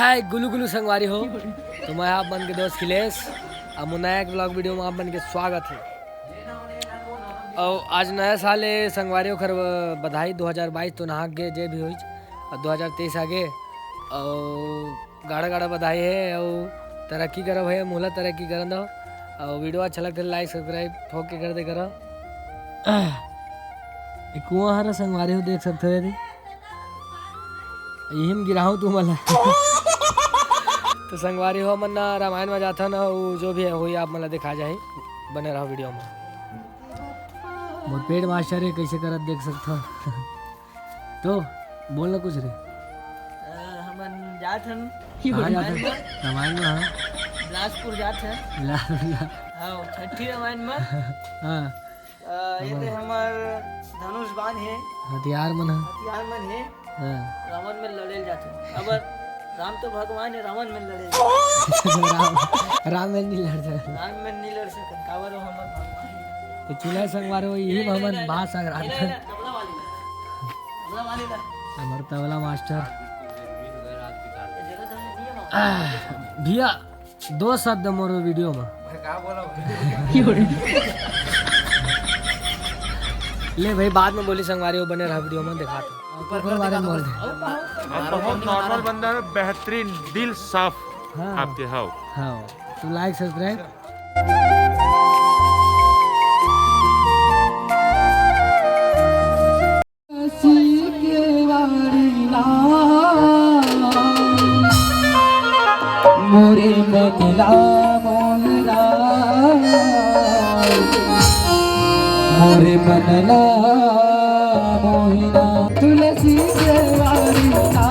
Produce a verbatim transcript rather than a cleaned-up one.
हाय गुलू गुलू संगवारी हो, तो मैं आप मन के दोस्त खिलेश। अब नया एक vlog video में आप मन के स्वागत है। और आज नया साल है संगवारी, ओखर बधाई। दो हज़ार बाईस तो नहा गे, जे भी होइच, और दो हज़ार तेईस आगे। और गाड़ा गाड़ा बधाई है, और तरक्की करो भैया, मोला तरक्की करन दो। और video अच्छा लगथे like subscribe ठोक के कर दे करो। ये कुआं हरा संगवारी हो, देख सकते हो यदि यही में गिराहूं तू मला। तो संगवारी हो, मन ना रामायण में जाथन, वो जो भी है वही आप मला दिखा जाही। बने रहो video में। मोर पेड़ मास्टर है, कैसे करत देख सकता। तो बोलना कुछ रे। अ, हमन जात हन कहाँ जात हन? रामायण में। रामायण में, हाँ। बिलासपुर जात हन। बिलासपुर। हाँ, छठी रामायण में। हाँ। अ, ये तो हमर धनुष बाण है। हथियार मन है। हथियार मन है। हाँ। रावण में लड़े जाते हैं। अब राम तो भगवान है, रावण में लड़े। राम, राम में नहीं लड़ सकते। राम में नहीं लड़ सकते। काबर हो हमर भगवान है। तो चूल्हा संगवार हो, यही ये, ये, भगवान ये, बात संग रहा ये, था। ये, तबला वाली ला। तबला वाली ला। हमार तबला मास्टर। ये जगह तो नहीं है। आह, भैया, दो शब्द मोर video में। मैं का बोला भाई? ले भाई, बाद में बोली संगवारी हो, बने रहा video में, दिखा तो। ऊपर ऊपर बारे में बोल दे। आप बहुत normal बंदा है, बेहतरीन, दिल साफ हाँ। आपके। हाँ। हाँ, तो like subscribe। तुलसी के वारी ना, मोरे मन ला मोहिना, मोरे मन ला मोहिना। तुलसी के वारी ना,